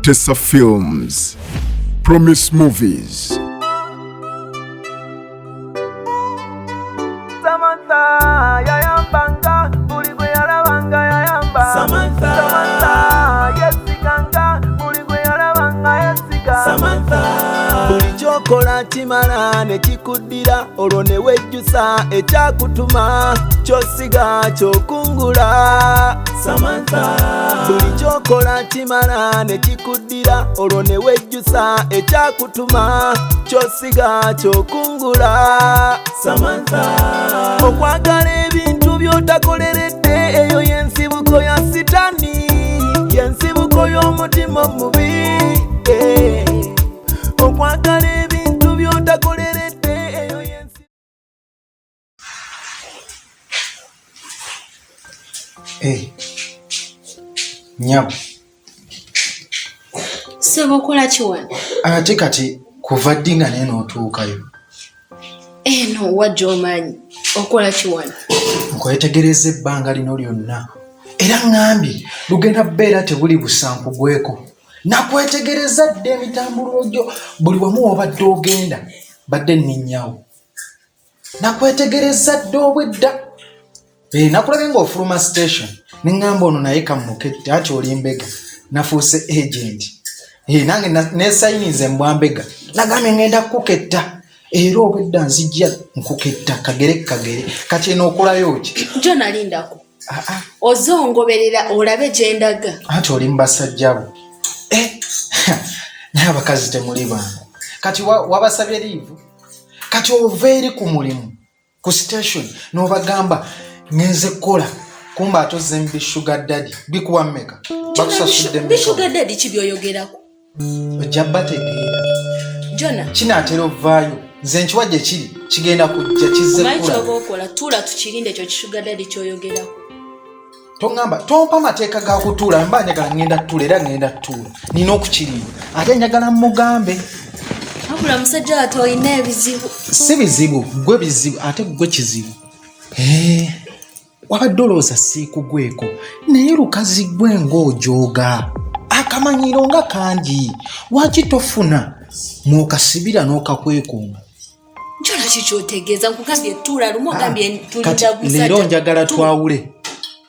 Kutesa Films, Promise Movies. Samantha yayambanga buli gwe yalabanga yayamba. Samantha. Samantha yesiganga buli gwe yalabanga yesiga. Samantha. Buli kyokola kimala ne kikuddira olwo ne wejjusa ekyakutuma kyosiga kyokungula. Samantha. Buli kyokola kimala ne kikuddira olwo ne wejjusa ekyakutuma kyosiga kyokungula. Samantha. Okwagala ebintu by'otakoleredde eyo y'ensibuko ya sitani, y'ensibuko y'omutima omubi. Eh. Okwagala ebintu by'otakoleredde eyo y'ensi Eh, nyabo. Ssebo okola ki wano? Ate kati kuva ddi nga naye n'otuukayo? Eno wa gy'omanyi okola ki wano? Nkwetegereza ebbanga lino lyonna era ŋŋambye lugenda kubeera tebuli busankugweko. Nakwetegereza dda emitambulo gyo buli wamu w'obadde ogenda badde nninnyawo. Nakwetegereza dda obwedda. Eh, nakulabye ng'ofuluma station ne ŋŋamba ono naye kammukette anti oli mbega nafuuse agent. Eh, nange nesayininze mbwa mbega nagambye ŋŋenda kukuketta era obwedda nzijja nkuketta kagere kagere. Kati eno okolayo ki? Jona lindako. Ah, ah. Ozze ongoberera olabe gye ndaga. Anti oli mu basajja bo. Eh, naye abakazi temuli bangu. Kati wabasabye liivu. Kati ova eri ku mulimu ku station n'obagamba ngenze kukola kumba ate ozze mu bishuga daddy bikuwa mmeka? Bakusasudde mmeka? Bishuga daddy ki by'oyogerako? Ojja bategeera. Jona. Kinaatera ovaayo. Nze nkiwa gye kiri kigenda kujja kizze Omanyi kula. ky'oba okola, tuula tukirinde ekyo kishuga daddy ky'oyogerako. Toŋŋamba, tompa mateeka ga kutuula, mba njagala ŋŋenda tuula era ŋŋenda tuula. Nina okukirinda. Ate njagala mmugambe. Wabula musajja wattu olina ebizibu. Si bizibu, ggwe bizibu, ate ggwe kizibu. Wabadde olowooza siikugweko, naye lukazi ggwe ng'ojooga. Akamanyiro nga kangi. Lwaki tofuna mw'okasibira n'okakwekunga? Jona ki ky'otegeeza? Nkugambye tuula lumu, ogambye tulinda Kati musajja. leero njagala Tuula. twawule.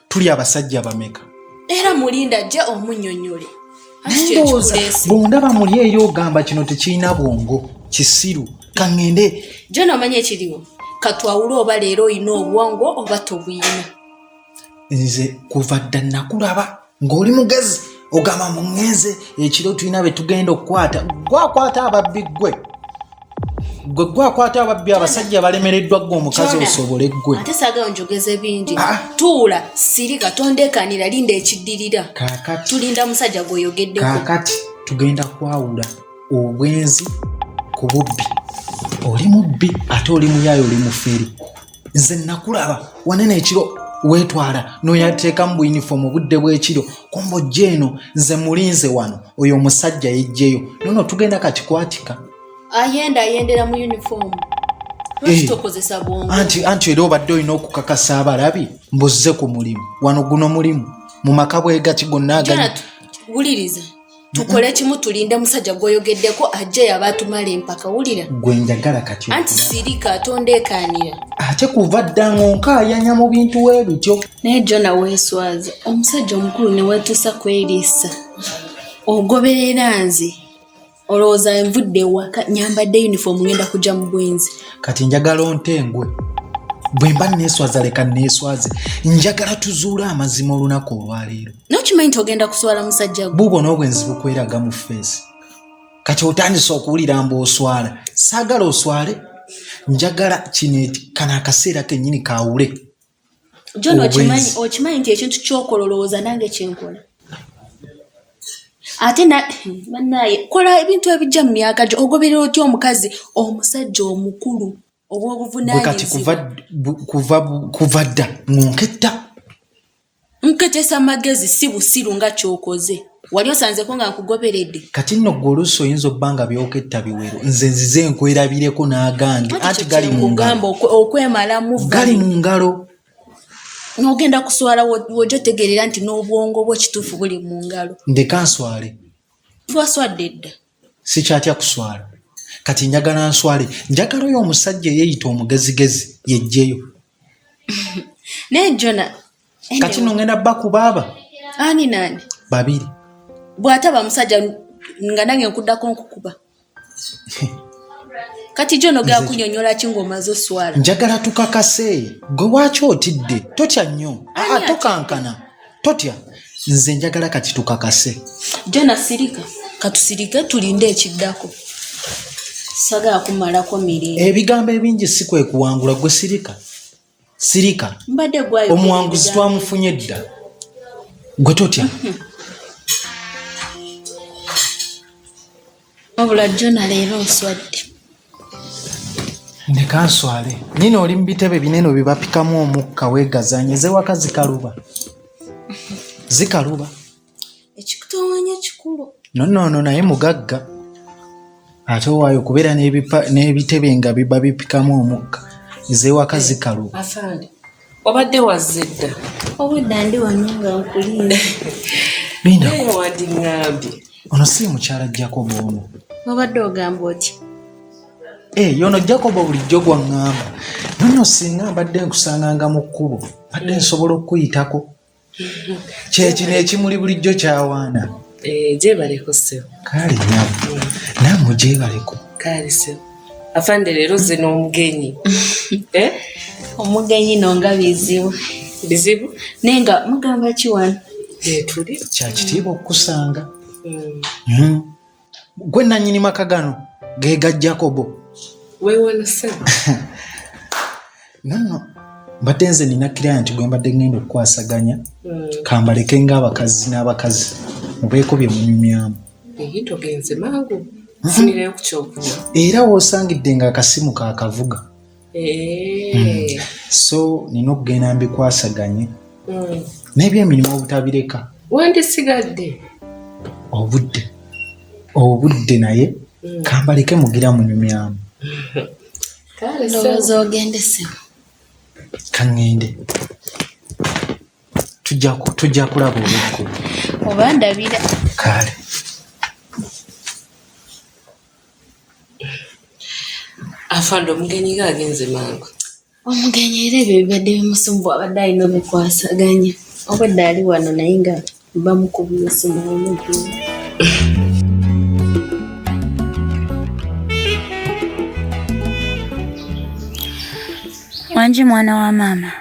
Tuli abasajja bameka? Era mulinda ajje omunnyonnyole. Anti Naye kye ndowooza kikuleese. bw'ondaba muli eri ogamba kino tekirina bwongo, kisiru. Ka ŋŋende. Jona omanyi ekiriwo? Katwawule oba leero olina obwongo oba tobuyina. Nze kuva dda nakulaba ng'oli mugezi, ogamba mu ŋŋenze ekiro tulina be tugenda okukwata. Ggwe akwata ababbi ggwe. Ggwe ggwe akwata ababbi, abasajja balemereddwa ggwe omukazi Jona, osobole ggwe. Ate saagala njogeze bingi. Ah. Tuula, sirika, tondeekaanira, linda ekiddirira. Kaakati. Tulinda musajja gw'oyogeddeko. Kaakati tugenda kwawula obwenzi ku bubbi. Oli mubbi ate oli muyaaye, oli mufere. Nze nakulaba wanene ekiro weetwala n'oyateekamu bu uniform obudde bw'ekiro, kumba ojja eno nze mulinze wano oyo omusajja yejjeyo. Nono tugenda kati kwatika. Ayenda ayendera mu uniform. Lwaki tokozesa bwongo? Anti era obadde olina okukakasa abalabi mbuzze ku mulimu. Wano guno mulimu mu maka bwegati gonna Jona, agali. wuliriza. Tukole kimu tulinde musajja gw'oyogeddeko ajje yaba atumala empaka, wulira. Gwe njagala kati Anti okulaba. sirika tondeekaanira. Ate kuva dda ng'onkaayanya mu bintu weebityo. Naye Jona weeswaza, omusajja omukulu ne weetuusa kweriisa. Ogoberera nze. Olowooza nvudde ewaka nyambadde uniform ngenda kujja mu bwenzi. Kati njagala ontengwe. Bwe mba neeswaza leka neeswaze. Njagala tuzuule amazima olunaku olwaleero. N'okimanyi nti ogenda kuswala musajja gwe. Buubwo n'obwenzi bukweraga mu ffeesi. Kati otandise okuwulira mbu oswala. Saagala oswale. Njagala kino kano akaseera kennyini kaawule. John, Obwenzi. okimanyi nti ekintu ky'okola olowooza nange kye nkola. Ate bannaye, kola ebintu ebijja mu myaka gyo, ogoberera otya omukazi omusajja omukulu Gwe kati ow'obuvunaanyizibwa? kuva dda ng'onketta. Nketesa magezi si busiru nga ky'okoze. Wali osanzeko nga nkugoberedde. Kati nno ggwe oluusi oyinza obba nga by'oketta biwero. Nze nzize nkwerabireko n'agange. Anti Anti kye gali mu ngalo. nkugamba okwemalamu Gali mu ngalo. N'ogenda kuswala w'ojja otegeerera nti n'obwongo bwo kituufu buli mu ngalo. Ndeka nswale. Twaswadde dda. Sikyatya kuswala. Kati njagala nswale. Njagala oyo omusajja eyeeyita omugezigezi yejjeyo. Naye Jona. Kati no ngenda bakuba aba. Ani nani? Babiri. Bw'ataba musajja nga nange nkuddako nkukuba. Kati Jona ogenda kunyonyola ki ng'omaze oswala? Njagala tukakase. Gwe waaki otidde? Totya nnyo. Aa, tokankana. Totya. Nze njagala kati tukakase. Jona sirika. Katusirike tulinde ekiddako. Sagala kumalako mirembe. Ebigambo ebingi si kwe kuwangula, gwe sirika. Sirika. Mbadde gwayo. Omuwanguzi twamufunye dda. Gwe totya. Wabula Jona leero oswadde. Ndeka nswale. Nina oli mu bitebe binene bibapikamu omukka weegazanye zewaka zikaluba. Zikaluba. Ekikutawanya kikulu. No no no naye mugagga. Ate owaayo okubeera n'ebitebe nga biba bipikamu omukka. Zewaka zikaluba. Afande, obadde wazze dda. Obwedda ndi wano nga nkulinze. Linda. Naye wandiŋŋambye. Ono si mukyala Jacob ono. Obadde ogamba otya? Yono Jacob bulijjo gwaŋŋamba. Nonno singa mbadde nkusanganga mu kkubo, mbadde nsobola okukuyitako. Kye kino ekimuli bulijjo kyawaana. Gyebaleko ssebo. Kale nnyabo. Nammwe gyebaleko. Kale ssebo. Afande leero ozze n'omugenyi. Omugenyi no nga bizibu. Bizibu? Naye nga mugamba ki wano? Gyetuli. Kya kitiibwa okukusanga. Gwe nannyini maka gano ge ga Jacobo. Weewala ssebo. Nonno mbadde nze nina client gwe mbadde ngenda okukwasaganya. Kambaleke ng'abakazi n'abakazi mubeeko bye munyumyamu. Eyi togenze mangu. Nfunirayo ku kyokunywa. Era w'osangidde ng'akasimu kaakavuga. So nina okugenda mbikwasaganye. N'ebyemirimu obutabireka. Wandisigadde. Obudde. Obudde naye kambaleke mugira munyumyamu. Ndowooza ogende ssebo. Kaŋŋende. Tujja kulaba olweggulo. Oba ndabira. Kale. Afande omugenyi ng'agenze mangu. Omugenyi era ebyo bibadde bimusumbuwa abadde alina obikwasaganya. Obadde ali wano naye nga bamukubye essimu n'omugenyi. Wangi mwana wa maama.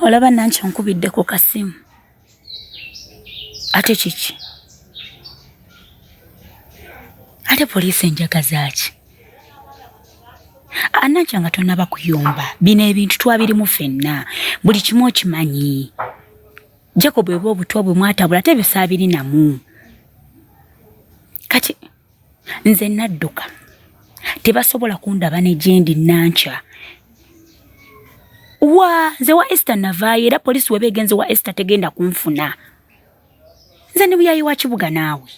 Olaba Nankya onkubidde ku kasimu. Ate kiki? Ate poliisi enjagaza ki? Nankya nga tonnaba kuyomba. Bino ebintu twabirimu ffenna. Buli kimu okimanyi. Jacob eba obutwa bwe mwatabula ate ebyo saabirinamu. Kati nze nadduka. Tebasobola kundaba ne gye ndi Nankya. Wa nze wa Esther navaayo era poliisi weba egenze wa Esther tegenda kunfuna. Nze ndi muyayi wa kibuga naawe.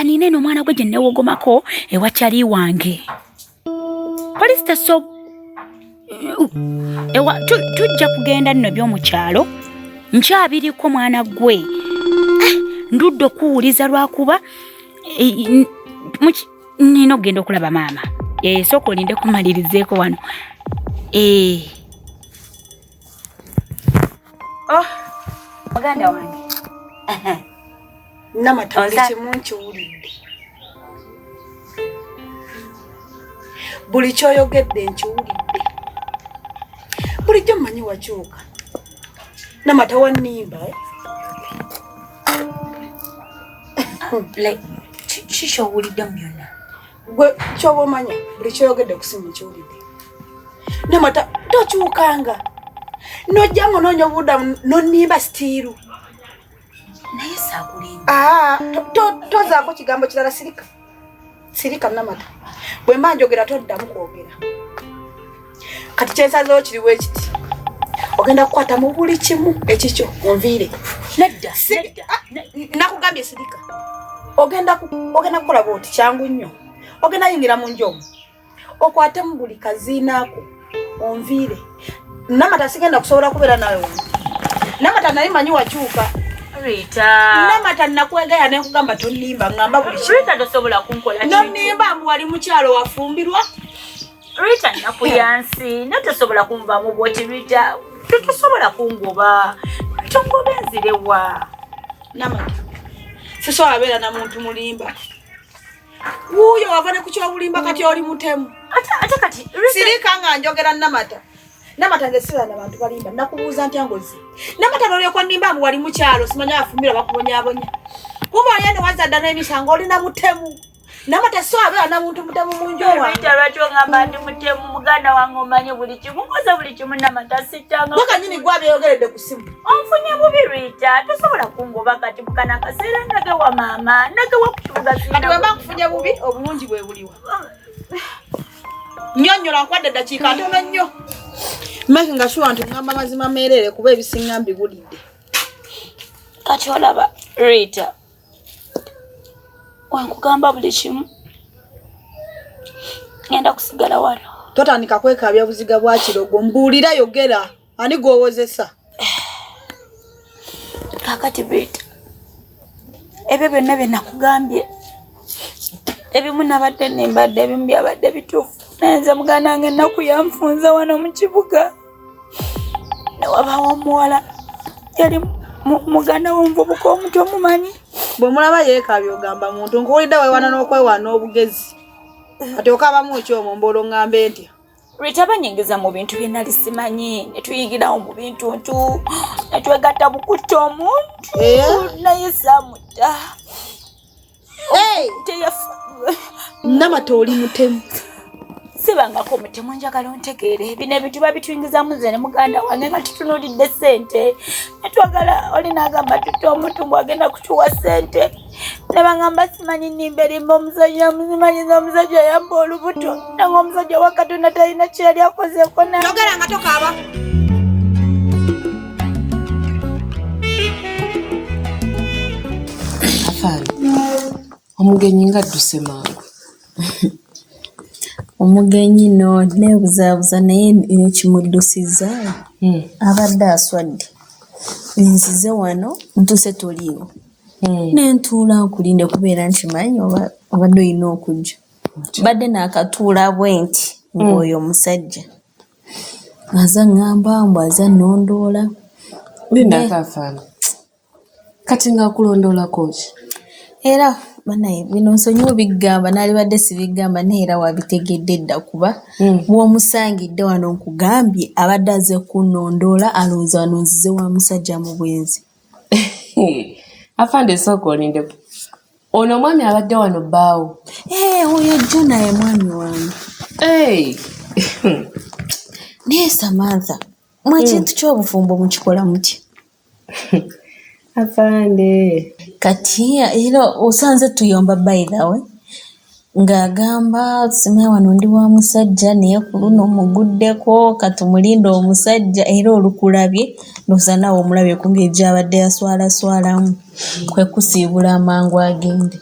Nina eno omwana gwe gye nneewogomako ewa kyali wange. Poliisi teso ewa tujja kugenda nno eby'omu kyalo. Nkyabiriko mwana gwe. Ndudde okuwuliza lwakuba nina okugenda okulaba maama. Sooka olinde kumalirizeeko wano. Oh, muganda wange. Namata buli kimu nkiwulidde. Buli ky'oyogedde nkiwulidde. Bulijjo mmanyi wakyuka. Namata wannimba. Ki ky'owulidde mu byonna? Gwe ky'oba omanya buli ky'oyogedde ku simu nkiwulidde. Namata tokyukanga. Nojja ng'onoonya obubudamu n'onnimba sitiiru. Naye saakulimba. Tozaako kigambo kirala sirika. Sirika Namata. Bwe mba njogera toddamu kwogera. Kati kyensazeewo kiriwo ekiti. Ogenda kukwata mu buli kimu ekikyo onviire. Nedda, nedda. Nakugambye sirika. Ogenda kukola bw'oti kyangu nnyo. Ogenda yingira mu nju omwo. Okwate mu buli kaziina ako onviire. Namata sigenda kusobola kubeera naawe wano. Namata naye manyi wakyuka. Rita. Namata nakwegaya ne nkugamba tonnimba ngamba buli kimu. Rita tosobola kunkola kintu. Nonnimba mbu wali mukyalo wafumbirwa. Rita nnaku ya nsi naye tosobola kunvaamu bwoti Rita. Tosobola kungoba. Rita ongoba enzirewa. Namata. Sisobola beera na muntu mulimba. Wuuyo wava ne ku kyobulimba kati oli mutemu. Ate kati sirika nga njogera Namata. Namata nze sirala na bantu balimba. Nakubuuza ntya ngozi. Namata n'olyoka onnimba mbu wali mukyalo simanya afumbirwa bakubonyaabonya. Kuba oli eno wazadda n'emisango oli na mutemu. Namata so abeera na muntu mutemu mu nju wange. Rita lwaki ongamba ndi mutemu muganda wange omanyi buli kimu nkoze buli kimu Namata sikyanga. Gwe kennyini gwe abyeyogeredde ku ssimu. Onfunye bubi Rita tosobola kungoba kati mukana akaseera ndage wa maama ndage wa ku kibuga sirina. Kati bwe mba nkufunye bubi obulungi bwe buliwa. Nnyonnyola nkwadde eddakiika ntono nnyo. Making sure nti ngamba mazima meereere kuba ebisinga mbibulidde. Kati olaba Rita wankugamba buli kimu ngenda kusigala wano. Totandika kwekaabya buziga bwa kirogo mbuulira yogera ani gw'owozesa. Kaakati Rita ebyo byonna bye nakugambye ebimu nabadde nembadde ebimu byabadde bituufu naye nze muganda wange ennaku yanfunza wano mu kibuga ne wabaawo omuwala yali muganda w'omuvubuka omuto omumanyi. Bwe mulaba yeekaabya ogamba muntu nkuwulidde weewaana n'okwewaana obugezi. Kati okaabamu ki omwo mboolo ŋŋambe ntya? Rita banyingiza mu bintu bye nali simanyi ne tuyingirawo mu bintu ntu ne twegatta bukutta omuntu naye saamutta. Namata oli mutemu. Sibangako mutemu njagala ontegeere bino ebintu babituyingizamu nze ne muganda wange nga tutunuulidde ssente ne twagala oli n'agamba tutte omuntu mbu agenda kutuwa ssente ne bangamba simanyi nnimba erimba omusajja simanyi omusajja yamba olubuto nange omusajja wa Katonda talina kye yali akozeeko nange. Yogera nga tokaaba. Afaani omugenyi ng'adduse mangu. Omugenyi no neebuzaabuza naye ekimuddusiza abadde aswadde. Nzize wano ntuuse toliiwo. Ne ntuula nkulinde kubeera nkimanyi obadde olina okujja. Mbadde naakatuula bwe nti ng'oyo omusajja. Aza ŋŋamba mbu aza nnondoola. Linda Afaani. Kati ng'akulondoolako ki? Era banaye bino nsonyiwa bigamba naalibadde sibigamba naye era wabitegedde dda kuba bw'omusangidde wano nkugambye abadde azze kunnondoola alowooza wano nzize wa musajja mu bwenzi. Afande sooka olindeko. Ono omwami abadde wano bbaawo. Oyo jjo naye mwami wange. Naye Samantha mwe ekintu ky'obufumbo mukikola mutya? Afande. Kati era osanze tuyomba by the way ng'agamba simanyi wano ndi wa musajja naye ku luno muguddeko katumulinde omusajja era olukulabye ndowooza naawe omulabye ku ngeri gy'abadde yaswalaswalamu kwe kusiibula amangu agende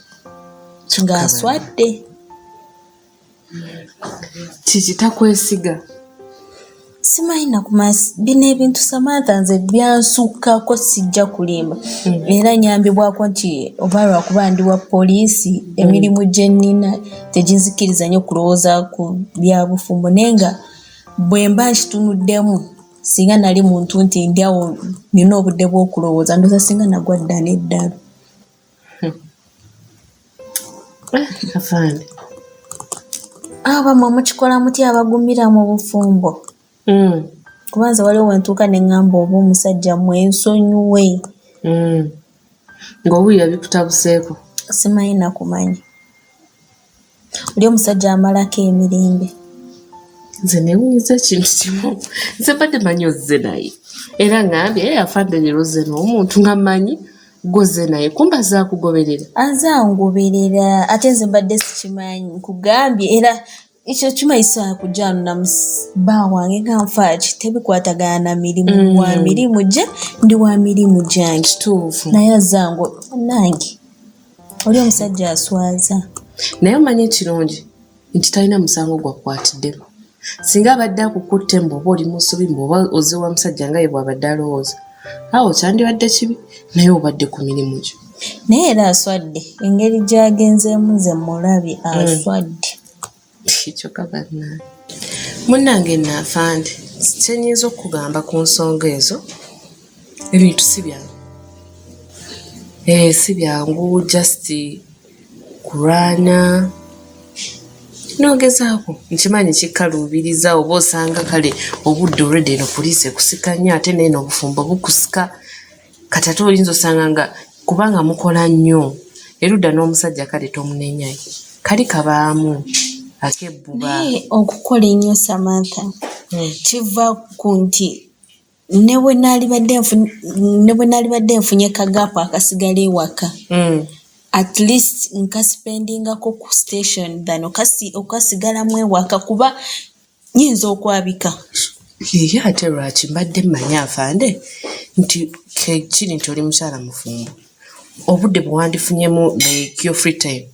ng'aswadde. Kiki takwesiga? Simanyi nakumanya bino ebintu Samantha nze byansukkako sijja kulimba. Era nyambibwako nti oba lwakuba ndi wa poliisi emirimu gye nnina teginzikiriza nnyo kulowooza ku bya bufumbo naye nga bwe mba nkitunuddemu singa nali muntu nti ndi awo nina obudde bw'okulowooza ndowooza singa nagwa dda n'eddalu. Afande. Abammwe mukikola mutya abagumira mu bufumbo? Kuba nze waliwo we ntuuka ne ŋŋamba oba omusajja mwensonyiwe. Ng'owulira bikutabuseeko. Simanyi nakumanya. Oli omusajja amalako emirembe. Nze neewuunyizza ekintu kimu. Nze mbadde manyi ozze naye. Era ŋŋambye Afande leero ozze n'omuntu nga mmanyi gw'ozze naye kumbe azze akugoberera. Azze angoberera ate nze mbadde sikimanyi nkugambye era ekyo kimanyi sawa kujja wano na bba wange nga nfa ki tebikwatagana na mirimu wa mirimu gye ndi wa mirimu gyange. Kituufu. Naye azze nange oli omusajja aswaza. Naye omanyi ekirungi nti talina musango gwakukwatiddemu. Singa abadde akukutte mbu oba oli mu nsobi mbu oba ozze wa musajja nga ye bw'abadde alowooza. Awo kyandibadde kibi, naye obadde ku mirimu gyo. Naye era aswadde engeri gy'agenzeemu, nze mulabye aswadde. Kyokka bannange, munnange naafande, kyenyinza okukugamba ku nsonga ezo, ebintu si byangu. Si byangu, just kulwana nogezaako. Nkimanyi kikkaluubiriza, oba osanga kale obudde olwedde eno poliisi ekusika nnyo, ate neeno obufumbo bukusika. Kati ate oyinza osanga nga kubanga mukola nnyo erudda n'omusajja, kale tomunenyayo, kali kabaamu ak'ebbuba. Naye okukola ennyo, Samantha, kiva ku nti ne bwe naalibadde nfunye kagaapu akasigala ewaka, at least nkaspendingako ku station than okasigalamu ewaka, kuba nyinza okwabika. Ye ate lwaki mbadde mmanyi afande nti kiri nti oli mukyala mufumbo, obudde bwe wandifunyemu, like your free time,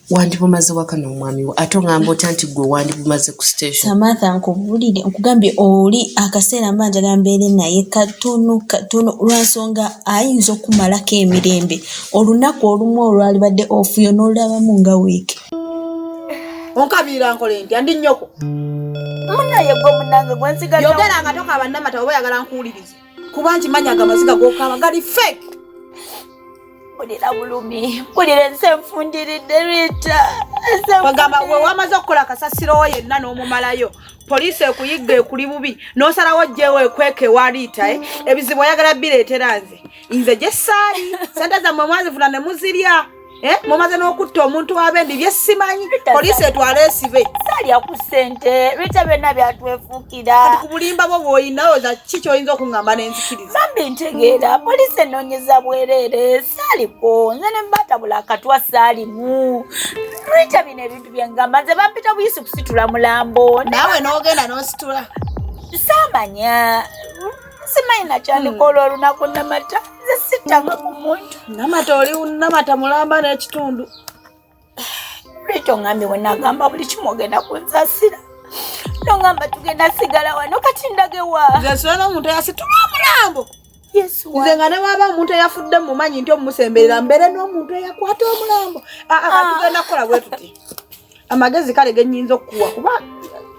wandibumaze waka n'omwami wo, ate oŋŋamba otya nti gwe wandibumaze ku station? Samantha, nkubulire, nkugambye, oli akaseera mba njagala mbeere naye katono katono, lwansonga ayinza okumalako emirembe. Olunaku olumu olwalibadde off yo n'olabamu nga wiiki. Onkabiira nkole ntya? Ndi nnyoko. Munaye gwe munange gwe nsigaza. Yogera nga tokaaba, Namata, oba oyagala nkuwulirize, kuba nkimanyi ago amaziga g'okaaba gali fake. Mpulira bulumi, mpulira ensi enfundiridde, Rita. Bagamba we wamaze okukola kasasiro yenna n'omumalayo, poliisi ekuyigga ekuli bubi, n'osalawo jjewo ekweka ewa Riita, eh? Ebizibu oyagala bireetera nze. Nze gye saali sente zammwe mwazifuna ne muzirya, eh? Mumaze n'okutta omuntu w'abendi byessimanyi, poliisi etwale esibe. Saalya ku ssente, Rita, byonna byatwefuukira. Kati ku bulimba bwo bw'olina, oza ki kyoyinza okuŋŋamba n'enzikiriza? Bambi ntegeera, poliisi enoonyeza bwereere. Saaliko nze ne mbatabula akatwa, saalimu, Rita. Bino ebintu byengamba, nze bampita buyisi kusitula mulambo. Naawe n'ogenda n'ositula. Saamanya, simanyi nakyandikola olunaku. Namata, nze sittanga ku muntu. Namata, oli Namata mulamba n'ekitundu. Rita, ongambye we nagamba buli kimu ogenda kunsaasira, nongamba tugenda sigala wano, kati ndagewa? Nze nsula n'omuntu eyasitula omulambo? Yesu! Nze nga ne waba omuntu eyafudde mumanyi nti omumusemberera, mbeere n'omuntu eyakwata omulambo? Katugenda kukola bwe tuti. Amagezi kale genyinza okukuwa, kuba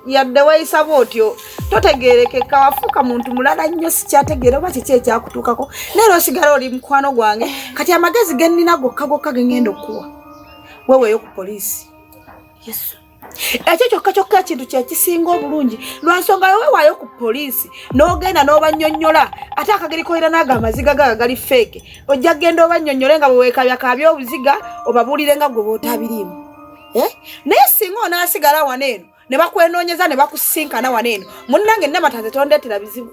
yadde weeyisa bwotyo totegerekeka, wafuuka muntu mulala nnyo, sikyategeera oba kiki ekyakutuukako, naye era osigala oli mukwano gwange. Kati amagezi gennina gokka gokka gengenda okukuwa, weeweeyo ku poliisi. Yesu! Ekyo kyokka kyokka ekintu kyekisinga obulungi, lwansonga weewaayo ku poliisi n'ogenda n'obannyonnyola. Ate akageri koyera n'ago amaziga gaga gali fake, ojja kgenda obannyonnyole nga bwe weekabyakaabya obuziga, obabuulire nga gwe bw'otabiriimu. Eh? Naye singa onaasigala wano eno ne bakwenoonyeza ne bakusinkana wano eno, munnange Namata, nze tondeetera bizibu.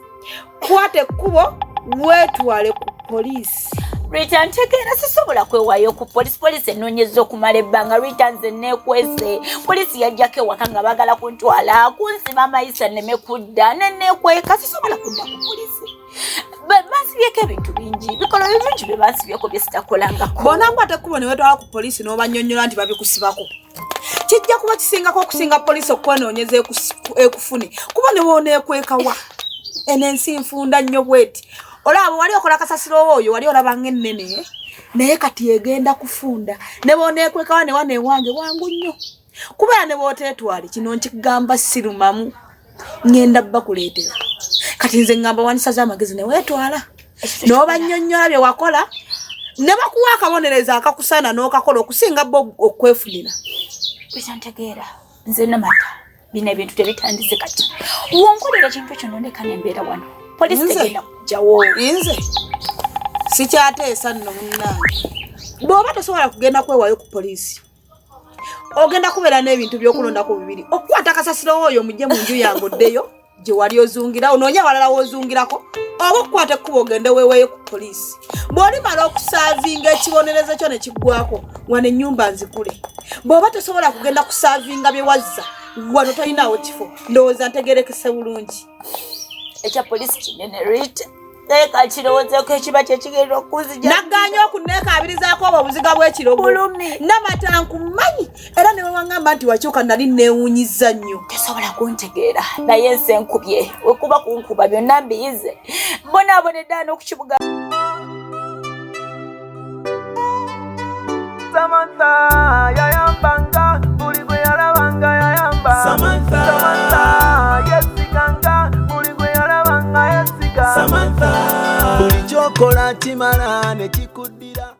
Kwata ekkubo weetwale ku poliisi. Rita, ntegeera, sisobola kwewaayo ku polisi. Polisi enoonyeza okumala ebbanga, Rita. Nze neekwese. Polisi yajjako ewaka nga baagala kuntwala kunsiba amayisa nneme kudda, neneekweka. Sisobola kudda ku polisi. Bansibyeko ebintu bingi, bikolwa bingi bye bansibyeko bye sitakolangako. Bw'onaakwata ekkubo ne weetwala ku poliisi n'obannyonnyola nti babikusibako, kijja kuba kisingako okusinga poliisi okwenoonyeza ekufune, kuba ne wooneekwekawa, eno ensi nfunda nnyo bweti. Olaba wali okola kasasiro oyo wali olaba ng'ennene, eh? Naye kati egenda kufunda. Ne bw'oneekwekawa ne wano ewange wangu nnyo, kubeera ne bw'oteetwale. Kino nkigamba sirumamu, ŋŋenda bakuleetera. Kati nze ŋŋamba wandisaze amagezi ne weetwala n'obannyonnyola bye wakola, ne bakuwa akabonerezo akakusaana n'okakola, okusinga bo okwefunira. Rita, ntegeera, nze Namata bino ebintu tebitandise. Kati wonkolera ekintu ekyo nondeka nembeera wano, polisi Nze? tegenda kujjawo. Nze sikyateesa nno munnange. Bw'oba tosobola kugenda kwewaayo ku poliisi, ogenda kubeera n'ebintu by'okulondako bibiri: okukwata kasasiro oyo mujje mu nju yange, oddeyo gye wali ozungira, onoonye awalala w'ozungirako, oba okukwata ekkubo ogende weeweeyo ku poliisi. Bw'olimala okusaavinga ekibonerezo kyo ne kiggwako, wano ennyumba nzikule. Bw'oba tosobola kugenda kusaavinga bye wazza wano, tolinaawo kifo. Ndowooza ntegerekese bulungi. Ekya polisi kinene, Rita. Naye kakirowoozeeko ekiba kyekigenda okunzija. Naganye okunneekaabirizaako obwo obuziga bw'ekirogo. Bulumi. Namata nkumanyi era ne wewaŋŋamba nti wakyuka nali neewuunyizza nnyo. Tosobola kuntegeera naye ensi enkubye, wekuba kunkuba byonna mbiyize, mbonaabonedde ano ku kibuga. Samantha yayambanga buli gwe yalabanga yayamba. Samantha. Samantha yesiganga buli gwe yalabanga yesiga. Samantha. Buli kyokola kimala ne kikuddira.